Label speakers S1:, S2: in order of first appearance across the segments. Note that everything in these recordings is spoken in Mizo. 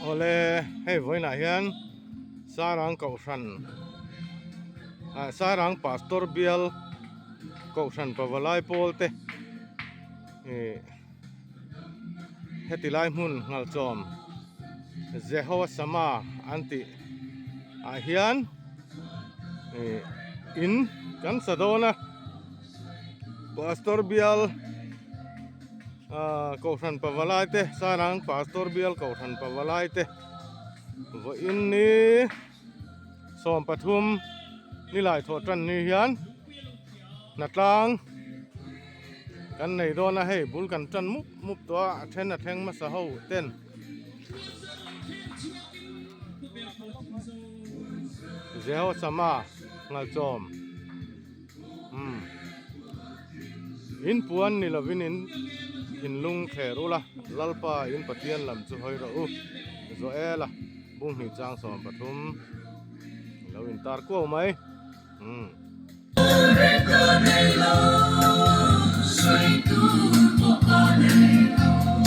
S1: Awle hei vawiinah hian Sarang Kohhran ah Sarang Pastor bial Kohhran Pavalai pawl te ih heti lai hmun nghalchawm Jehoa Sama an tih ah hian ih in kan sa dawn a Pastor bial ah Kohhran Pavalai te Sarang Pastor bial Kohhran Pavalai te vawiin ni 13 nilai thawh tan ni hian hnatlang kan nei dawn a hei bul kan tan mup mup tawh a a then a thleng hmasa ho ten Jehosama nghalchawm umm in puan ni lovin in thinlung thler ula Lalpa in Pathian lam chu hawi rawh u Joela bunghnih chang 13 lo intar kuau mai.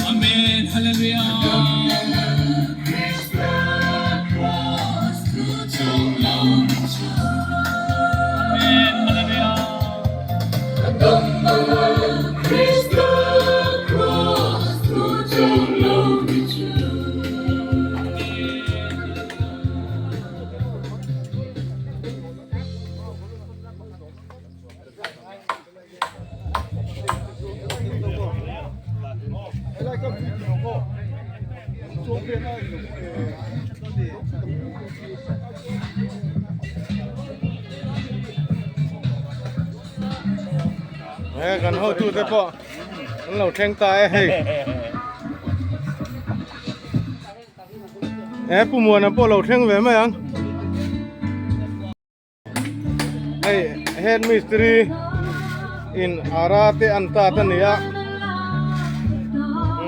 S2: Amen Hallelujah. Amen Hallelujah.
S1: He kan hotu te pawh an lo thleng ta e hei. He pu Muana pawh lo thleng ve mai ang. Hei head mistri in ara te an tat a ni a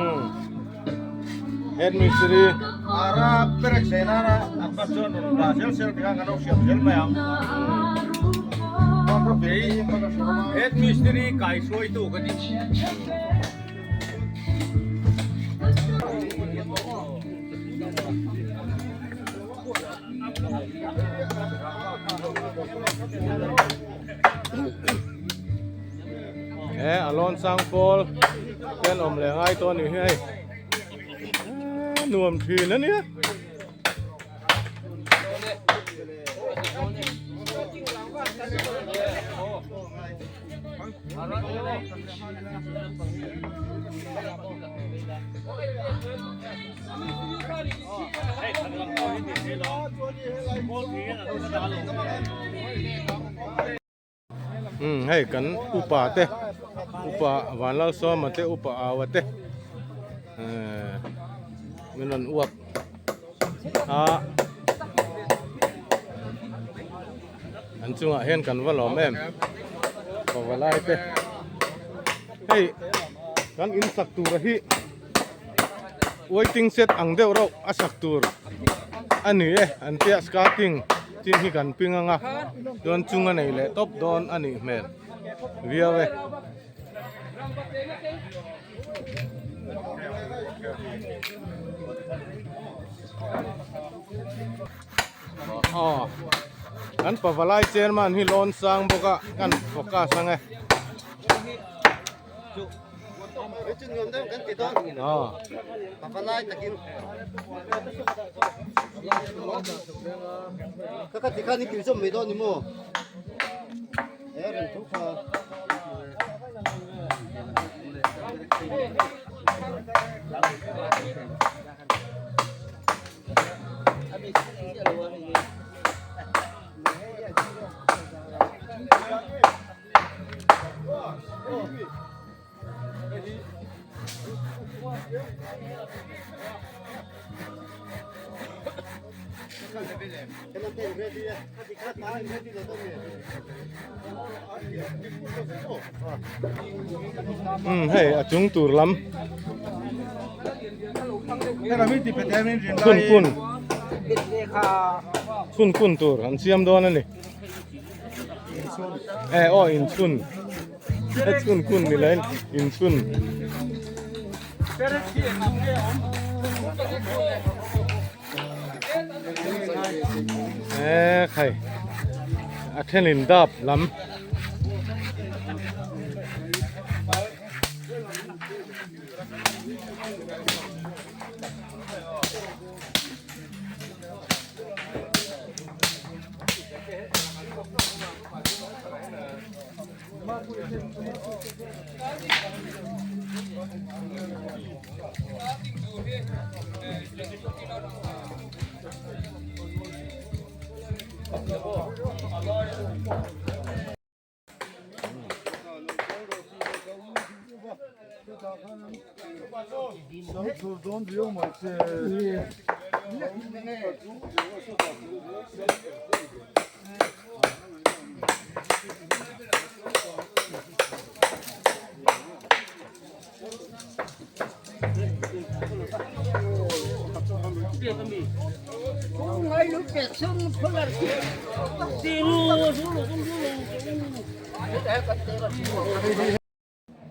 S1: umm head mistri
S3: ara perek sei nana an va chuan rawn dah zel zel tikhan kan lo hriam zel mai ang
S2: head mistri kai hruaitu ka ni.
S1: He a lawn sang pawl te an awm leh ngai tawh a nih hi hei nuam thin a nia. Umm hei kan upa te upa Vanlalsawma te upa Aua te ehh min rawn uap a an chungah hian kan va lawm em pavalai te hei kan in sak tur hi waiting shed ang deuh reuh a sak tur a ni e an tia skirting chin hi kan ping ang a chuan chung a nei leh tawp dawn a nih hmel viau e. Aw kan pavalai chairman hi lawn sang bawk a kan focus ang e. Umm hei a chung tur lam chhun kun chhun kun tur an siam dawn a ni. E aw inchhun he chhun kun ni lo in inchhun. E khai a thenin dap lam.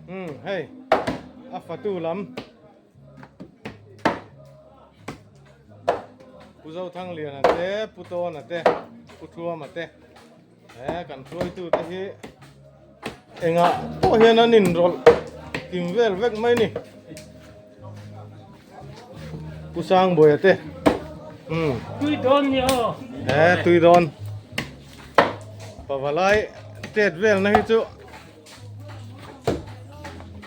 S1: Umm hei a fatu lam Pu Zothangliana te Pu Tawna te Pu Thuama te he kan hruaitu te hi engah pawh hian an inrawlh kim vel vek mai ni Pu Sangbuaia te umm
S4: tui dawn ni aw
S1: he tui dawn pavalai tet vel na hi chu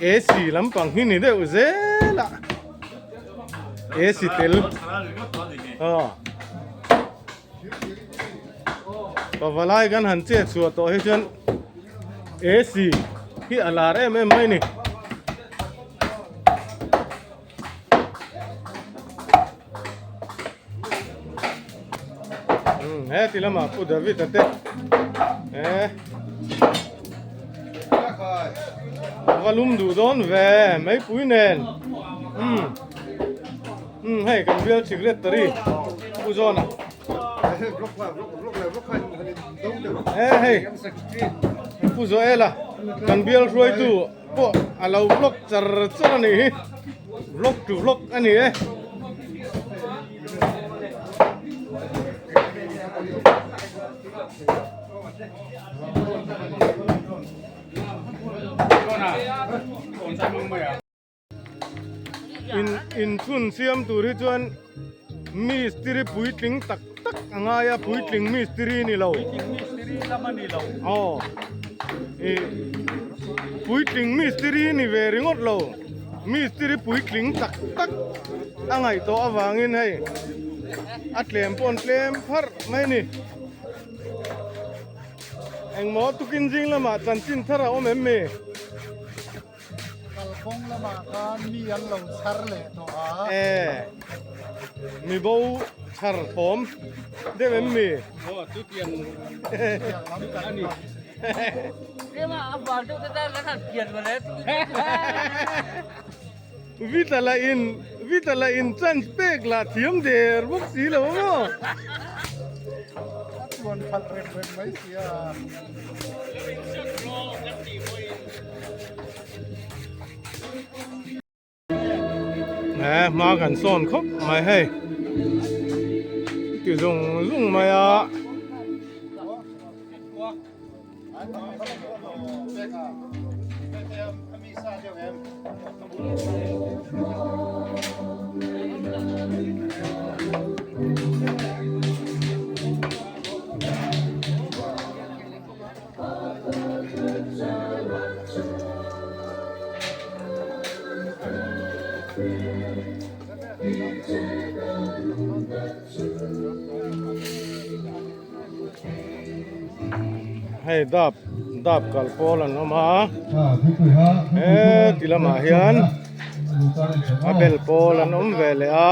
S1: AC lampang hi ni deuh zel a AC tel aw pavalai kan han chet chhuah tawh hi chuan AC hi a lar em em mai ni. He ti lamah Pu David a te he va lum duh dawn ve meipui nen umm umm hei kan bial secretary Pu Zawna he hei Pu Joela kan bial hruaitu pawh a lo vlog char char a nih hi vlog to vlog a ni e. In inchhun siam tur hi chuan mistiri puitling tak tak a ngai a puitling mistiri ni lo aw ih puitling mistiri ni ve ringawt lo mistiri puitling tak tak a ngaih tawh avangin hei a tlem pawh an tlem pharh mai a ni engmaw tukin zing lamah chanchin thar a awm em mi?
S5: Kalkawng lamah khan mi an lo chhar leh tawh a.
S1: E, mi bo chhar thawm deuh em mi?
S2: Aw, chu tiang
S5: Tiang lam kan
S2: a ni.
S4: Tlema a val deuh te tan kan han pian mawle.
S1: Vitala in Vitala in chance pek lah thiam der bawk si lo maw?
S5: A tuan khalh rem rem mai sia.
S1: He hma kan sawn khawp mai hei ti zung zung mai a. Hei dap dap kal pawl an awm a he ti lamah hian a bel pawl an awm ve leh a.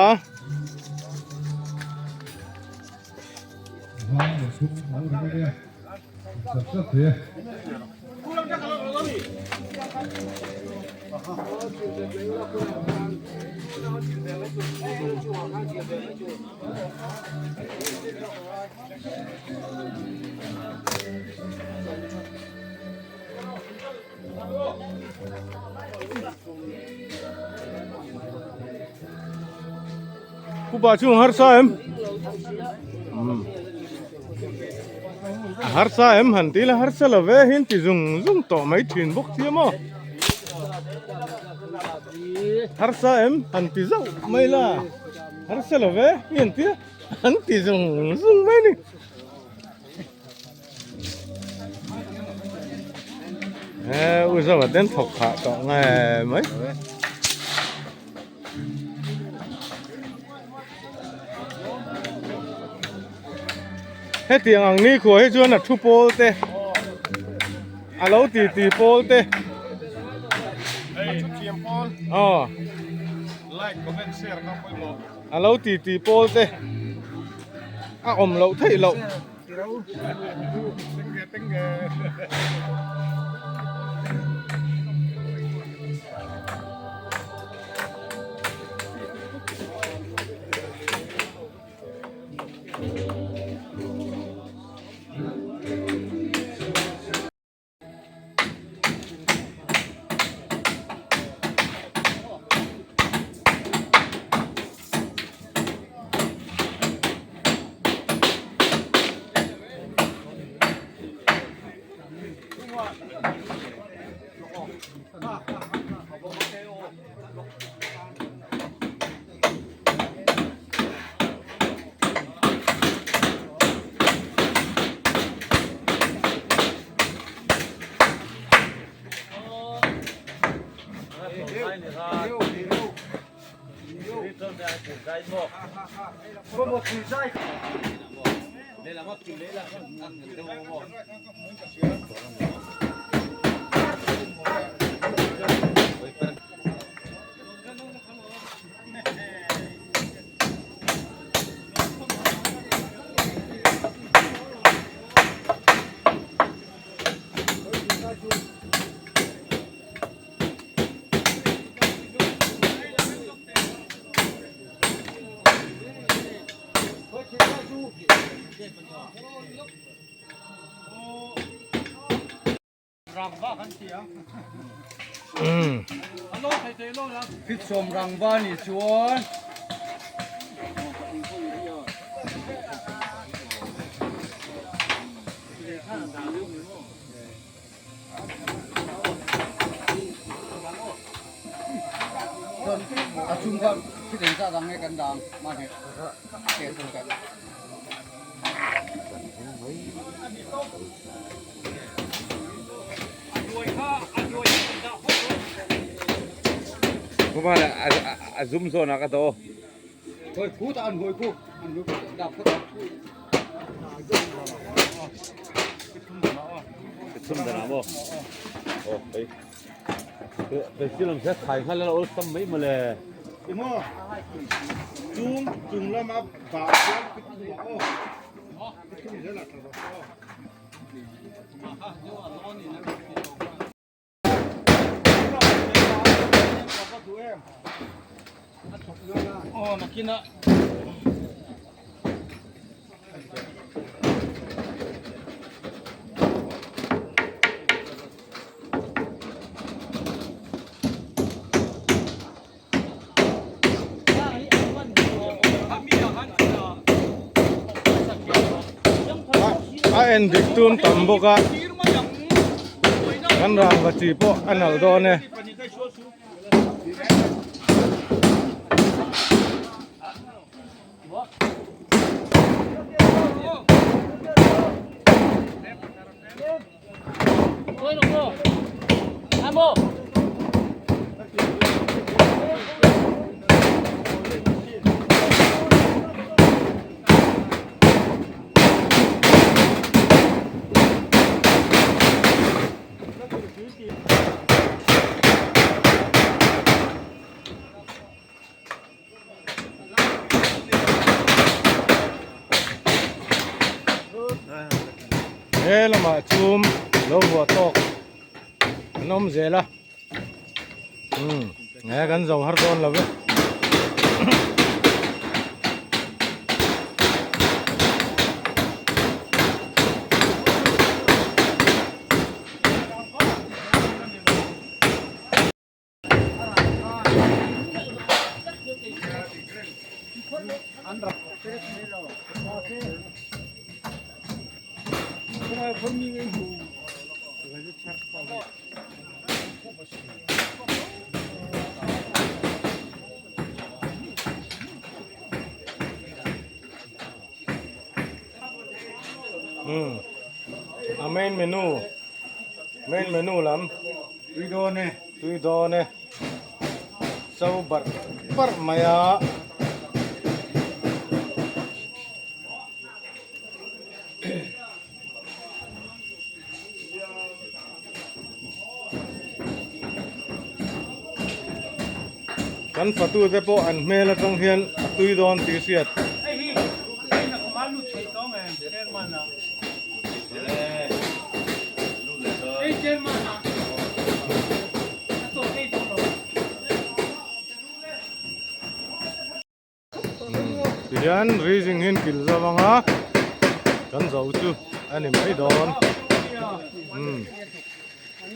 S1: Pupa chu harsa em? A harsa em han ti la harsa lo ve hin ti zung zung tawh mai thin bawk sia maw? Harsa em han ti zauh mai la harsa lo ve hi an tia an ti zung zung mai ni. He u zauh ten thawk khah tawh nge mai. Hetiang ang ni khuah hi chuan a thu pawl te a lo ti ti pawl te aw a lo ti ti pawl te a awm loh theih loh.
S5: Sawm rangva ni chuan a chung kha thil engzah dang nge kan dang mahni ke tur kan
S2: A zum zawn ah ka daw.
S5: Hoi khu ta an hoi khu an hoi khu dap khu ta.
S2: Thum dan ah maw? Aw hei. Pe silam se thai nghal la ol sam mai mawle.
S3: Emaw chung chung lama bah chuan aw. Thum zel ah tha aw.
S1: A en dik tum tam bawk a kan rangva chi pawh a nalh dawn e. He lamah chum lo vuah tawk an awm zel a umm he kan zo har dawn lo ve. Umm a main menu main menu lam tui dawn e tui dawn e so barh barh mai a. Kan fatu te pawh an hmel atang hian a tui dawn tih hriat. Tihian raising hian kil zo anga kan zo chu a ni mai dawn umm. Hei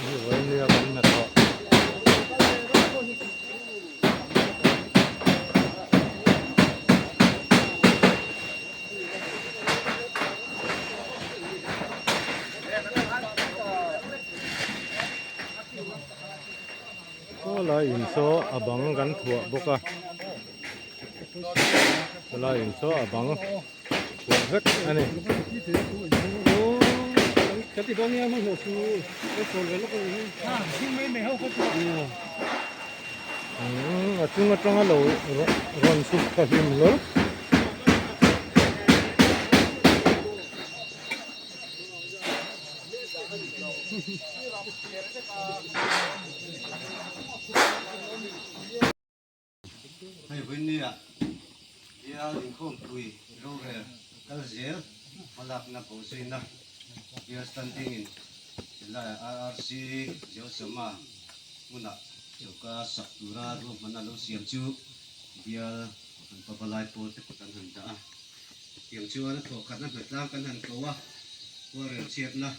S1: hi vawinia kan hnathawh. Saw lai in saw a bang kan thuah bawk a saw lai in saw a bang thuah vek a ni. Umm a chung atanga lo rawn chhuk ta hlim hlawl.
S6: Hei vawinia bial inkhawmpui rorel kal zel hmalakna bawhzuina bial standing in helaiah RRC Jeosama hmunah choka sak tura ruahmanna lo siam chu bial an pavalai pawl te kut an han dah a. Tiang chuan a thawhkhatna hnatlang kan han ko a, khuarel chhiatna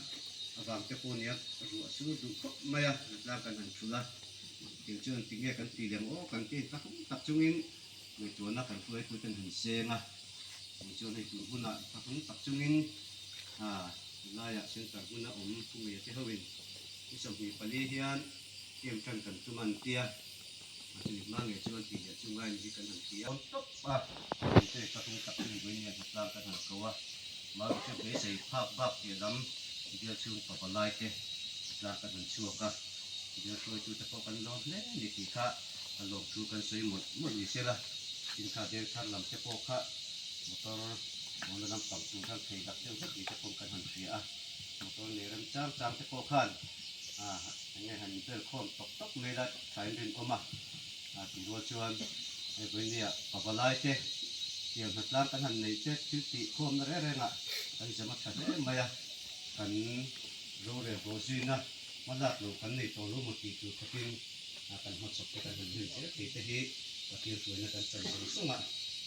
S6: avang te pawh nia ruah sur duh khawp mai a, hnatlang kan han thulh a. Tiang chuan tinge kan ti lem aw kan ti ta hung tak chungin ngaihtuahna kan hruaitu ten han seng a. Tiang chuan hei tun hunah ta hung tak chungin tunlaiah center hmuna awm Pu Ngeia te hoin ni 24 hian camp tan kan tum a an tia. Chumi hma ngei chuan tih leh chu ngai ni hi kan han ti a. Tawp a, mite ka hung tak chungin vawinia hnatlang kan han ko a. Maruti beisei phak bak piah lam bial chhung pavalai te hnatlang kan han chhuak a. Bial hruaitute pawh kan lawm hle ni tih kha a lawm thu kan sawi mawlh mawlh ni sela. Tin kha veng thar lam te pawh kha motor mawlna lampang tur khan thei dak deuh hlek ni te pawh kan han hria a. Motor nei rem chang chang te pawh khan eng nge han inbel khawm tawk tawk mai la thain rinawm a tih rual chuan hei vawinia pavalai te tiang hnatlang kan han neih te thil tih khawmna reng rengah kan zam a tha hle mai a, kan rorel bawh zuina hmalak loh kan nei tawh lo maw tih tur khawpin kan hmachhawp te kan han rin zel thei te hi Pathian hruaina kan chan zawng zawng a,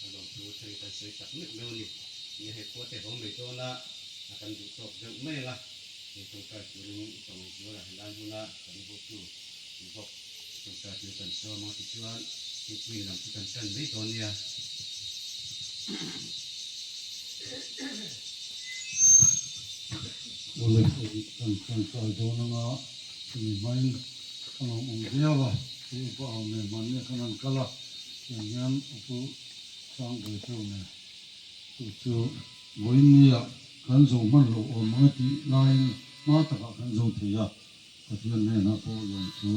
S6: a lawmthu theng kan sawi tak meuh meuh a ni. Nia hei khua te ho mai dawn a, kan duh tawk deuh mai ang a, hei tawngtai turin i tawng zual a helai hmuna kan hotu bawk tawngtai tur kan sawm a tichuan thingpui lam chu kan tan mai dawn nia.
S7: Awle kan tawngtai dawn anga chumi hmain ka lo awm viau a, chu upa ang nen hmanni khan an kal a, tiang hian upu sang ve theuh nen chu chu vawiinnia kan zo hman lo awm ang a tih laiin hma takah kan zo thei a, Pathian hnenah pawh lawmthu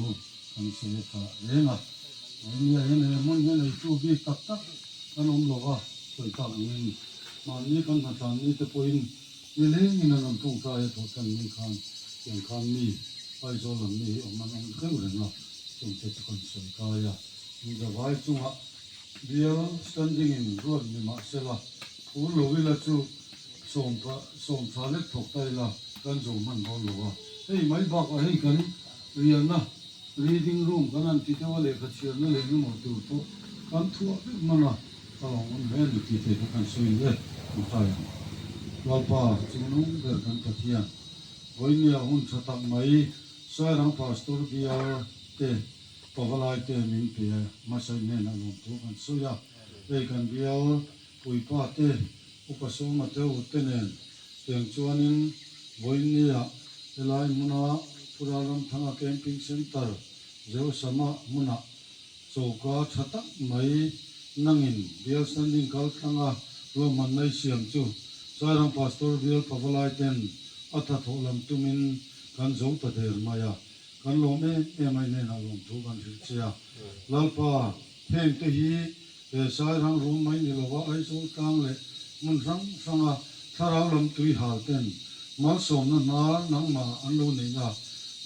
S7: kan sawi a tha reng a, vawiinnia hian he hmun hian eitu bik tak tak kan awm lo va, sawi tak angin mahni kan hnathlan ni te pawhin nilengin an rawn tawngtai a thawh tan ni khan tiang khan mi Aizawl lam mi hi awm an awm deuh reng a, chungte chu kan sawi kai a, in zavai chungah bial standing in ruat ni mahsela phur lo ila chu sawm tha lek thawk ta ila kan zo hman dawn lo a, hei mai bakah hei kan riahna reading room kan han ti deuh a lehkha chhiarna leh engemaw tur pawh kan thuah vek hman a, ka lo awm hle a ni tih te kha kan sawi e, Mithai ang. Lalpa chungnung ber kan Pathian. Vawinia hun tha tak mai Sairang Pastor Bial te Pavalai te min pe hmasa hnenah lawmthu kan sawi a, hei kan bial puipa te Upa Sawma te u te nen tiang chuanin vawinia helai hmuna Pura Ramthanga Camping Centre Jerusalem hmunah choka tha tak mai nangin bial standing kal tlanga ruahmanna i siam chu Sairang Pastor bial Pavalai ten a thathawh lam tumin kan zo ta der mai a. Kan lawm em em a inenah lawmthu kan hrilh che a. Lalpa, heng te hi he Sairang rum mai ni lova Aizawl tlang leh hmun hrang hranga thlarau lam tui hal ten malsawmna hnar nangmah an lo neih a,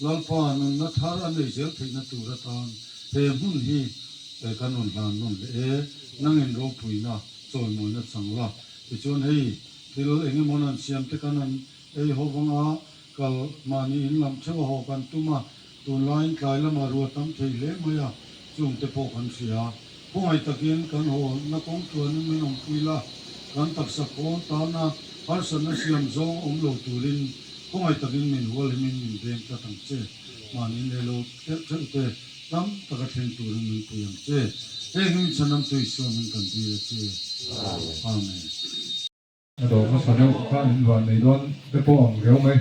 S7: Lalpa nunna thar a nei zel theihna tur atan he hmun hi kan rawn hlan nawn leh e, nangin ropuina chawimawina chang la. Tichuan hei thil eng emaw nan siam te kan han ei ho vanga Kal mahni in lam theuh a haw kan tum a, tunlaiin tlai lamah ruah tam thei hle mai a, chungte pawh kan hria. Khawngaih takin kan haw na kawng tluanin min awmpui la, kan taksa khawl tana harsatna siam zawng awm lo turin khawngaih takin min hualhimin min veng tlat ang che. Mahni in leh lo theuh theuh te tam taka thleng turin min pui ang che. Heng hi min chhanam Tuisuan min kan dil a che. Amen.
S8: A dawr hmasa deuh kha in van nei dawn te pawh ang riau mai.